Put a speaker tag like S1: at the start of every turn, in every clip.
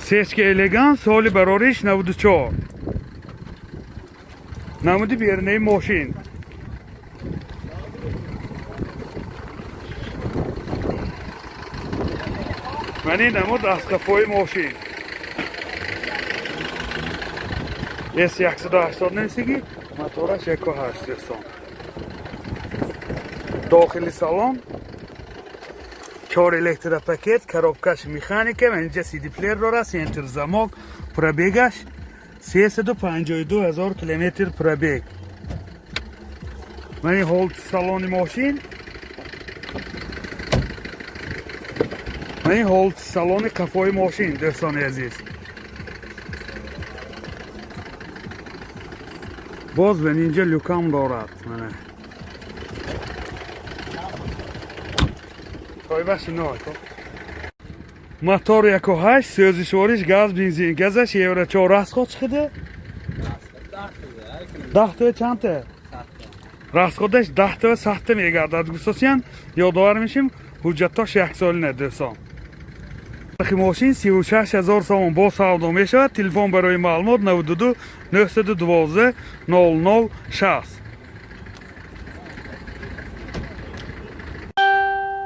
S1: Сечка Элеганс, соли барориш 94. Намуди берунаи мошин. Ман ин намуд аз қафои мошин. С 180 нависагӣ, мотораш 1,8, дӯстон. Дохили салон чор электропакет, коробкаш механика, инҷа CD-плеер дорад, центр замок, пробегаш 352 ҳазор километр пробег. Ман ин ҳолати салони мошин. Ман ин ҳолати салони қафои мошин, дӯстони азиз. Боз бин, инҷа люкам дорад. Мана. Тойбаш ино. Мотор 1,8, сӯзишвориш газ, бензин, газаш евро 4. Расход чӣ қадар? 10 та чандта? Расходаш 10 та 100 та мегардад. Гуфтосиян, ёдовар мешим, ҳуҷҷатош яксолина, дӯстон. Нархи мошин 36 ҳазор сомон, бо савдо мешавад. Телефон барои маълумот 92 912 00 60.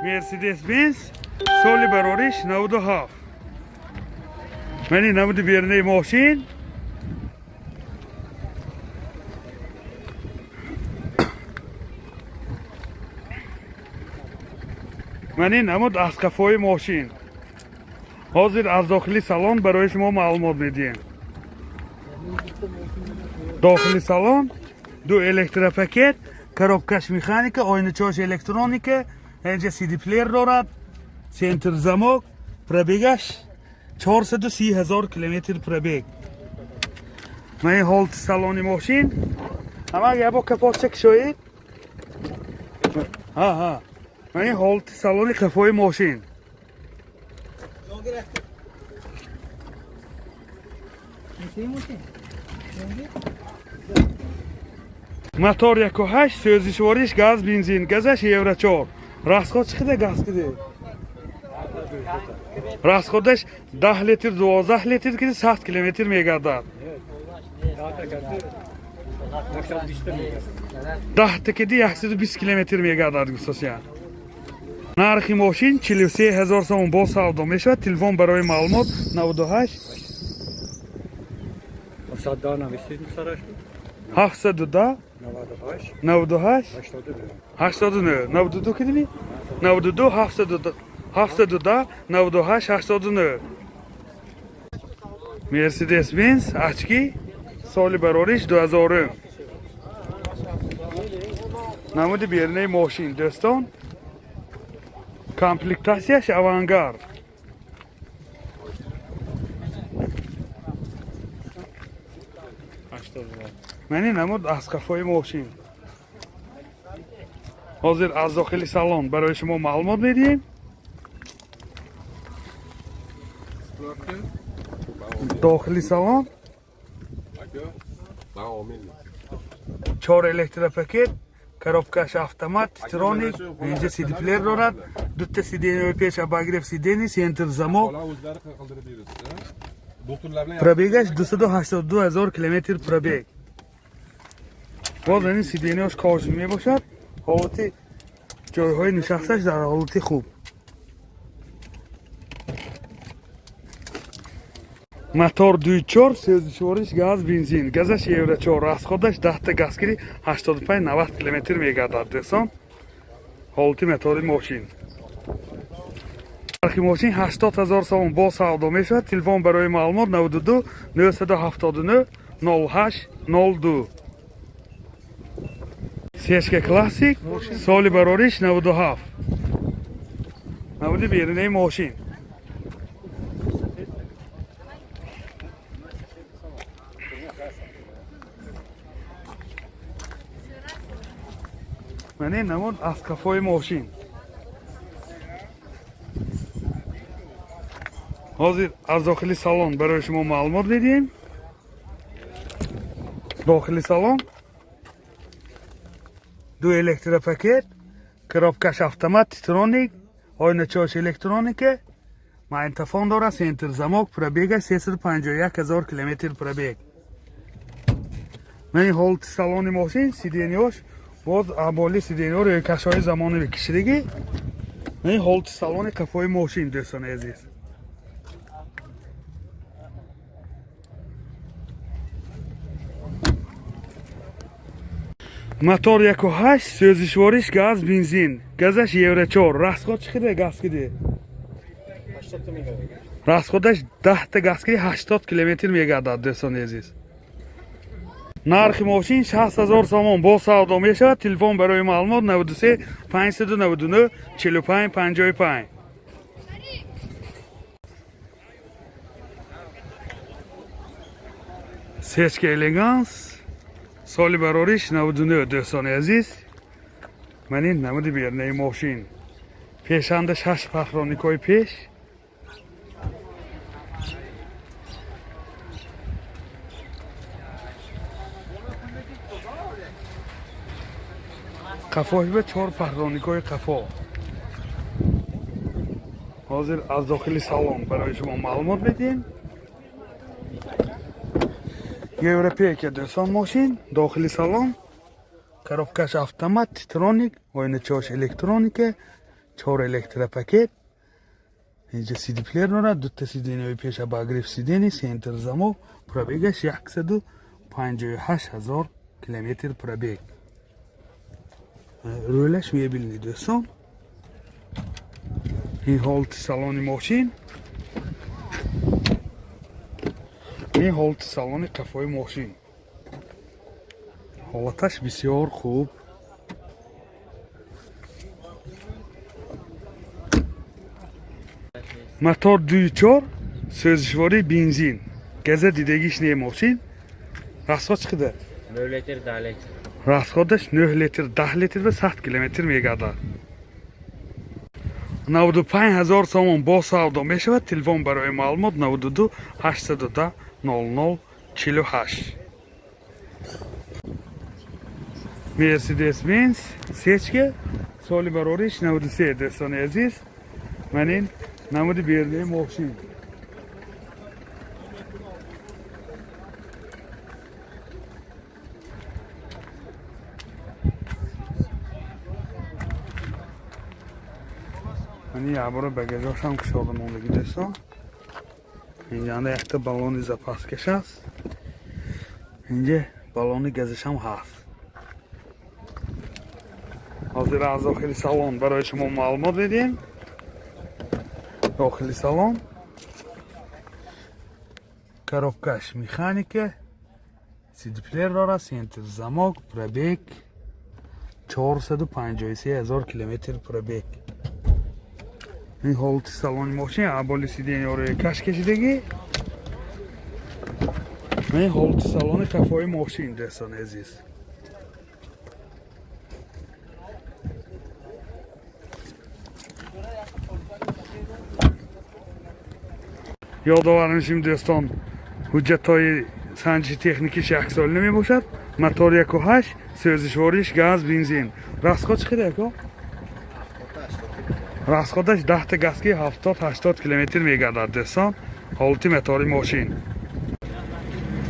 S1: Мерседес Бенз, соли барориш 97. Мани намуди берунаи мошин. Мани намуд аз қафои мошин. Ҳозир аз дохили салон барои шумо маълумот медиҳем. Дохили салон ду электропакет, коробкаш механика, ойначош электроника, инҷа CD-плеер дорад, центр замок, пробегаш 430 ҳазор километр пробег. Ман ин ҳолати салони мошин. Ама ябо капотча кушоед. Ҳа, ҳа. Ман ин ҳолати салони қафои мошин.
S2: Jonga. Nechi?
S1: Мотор 1,8, сӯзишвориш газ, бензин, газаш евро 4. Расход чӣ қадар газ киди? Расходаш 10 литр, 12 литр киди, 100 километр мегардад. 10 та киди, 120 километр мегардад, гуфтосиян. Нархи мошин 43 ҳазор сомон, бо савдо мешавад. Телефон барои маълумот 98 710 98 89 92 кидими, 92 710 98 89. Мерседес Бенз очки, соли барориш 2000. Намуди берунаи мошин, дӯстон. Комплектатсияш Авангард. Мани намуд аз қафои мошин. Ҳозир аз дохили салон барои шумо маълумот медиҳем. Дохили салон чор электропакет, коробкаш автомат, типтроник, инҷа CD-плеер дорад, дута сиденьяи пеш обогрев сидений, центр замок.
S3: O'zlari qildirib beribdi. Doktorlar bilan.
S1: Пробегаш 282 ҳазор километр пробег. Боз ин сиденьяш кожи мебошад. Ҳолати ҷойҳои нишасташ дар ҳолати хуб. Мотор 2,4, сӯзишвориш газ, бензин, газаш евро 4. Расходаш 10 та газгири, 85 90 километр мегардад, дӯстон. Ҳолати мотори мошин. Нархи мошин 80 ҳазор сомон, бо савдо мешавад. Телефон барои маълумот 92 979 08 02. Сечка Классик, соли барориш 97. Намуди берунаи мошин. Мани намуд аз қафои мошин. Ҳозир аз дохили салон барои шумо маълумот медиҳем. Дохили салон ду электропакет, коробкаш автомат, типтроник, ойначош электроника. Магнитофон дорад, центр замок, пробега 351 ҳазор километр пробег. Мани ҳолати салони мошин, сиденьёш боз аболи сиденьё рӯйкашҳои замонави кишидагӣ. Мани ҳолати салони қафои мошин, дӯстони азиз. Мотор 1.8, сӯзишвориш газ, бензин. Газаш Евро 4. Расход чӣ қадар газ киди? Расходаш 10 та газ киди 80 километр мегардад, дӯстони азиз. Нархи мошин 60 ҳазор сомон, бо савдо мешавад. Телефон барои маълумот 93 599 45 55. Сечка Элеганс, соли барориш 99, дӯстони азиз. Ман ин намуди бернаи мошин. Пешанда шаш патроникҳои пеш. Қафоҳиба чор патроникҳои қафо. Ҳозир аз дохили салон барои шумо маълумот медиҳем. Европейка, дӯстон, мошин, дохили салон, коробкаш автомат, титроник, оиначаош электроника, чор электропакет, инҷа сидиплеер дорад, дута сиденьяи пеша обогрев сидений, центр замок, пробегаш 158 ҳазор километр пробег. Рӯлаш мебинед, дӯстон. Ин ҳолати салони мошин, ин ҳолати салони қафои мошин, ҳолаташ бисёр хуб. Мотор 2.4, сӯзишвории бензин, газа дидагиш не мошин. Расход чӣ қадар?
S4: 9 литр, 10 литр.
S1: Расходаш 9 литр, 10 литр ва 100 километр мегардад. 95 ҳазор сомон, бо савдо мешавад. Телефон барои маълумот 92 810 00 48. Мерседес Бенз сечка, соли барориш 93, дӯстони азиз. Ман ин намуди бернаи мошин. Мани ябора багажошам кушода мондагӣ, дӯстон. Инҷанда якта баллони запаскаш аст, инҷа баллони газашам ҳаст. Ҳозир аз дохили салон барои шумо маълумот медиҳем. Дохили салон, коробкаш механика, сидиплеер дорад, центр замок, пробег 453 ҳазор километр пробег. Ин ҳолати салони мошин, аболи сиденьёро каш кашидагӣ. Ин ҳолати салони қафои мошин, дӯстони азиз. Ёдовар мешим, дӯстон, ҳуҷҷатҳои санҷиши техникиш яксола намебошад. Мотор 1.8, сӯзишвориш газ, бензин. Расход чӣ қадар, ако? Расходаш 10 та газки 70-80 километр мегардад, дӯстон. Ҳолати мотори мошин.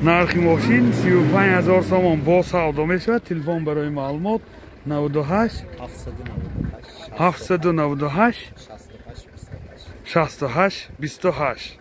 S1: Нархи мошин 35 ҳазор сомон, бо савдо мешавад. Телефон барои маълумот 98 798 68 28.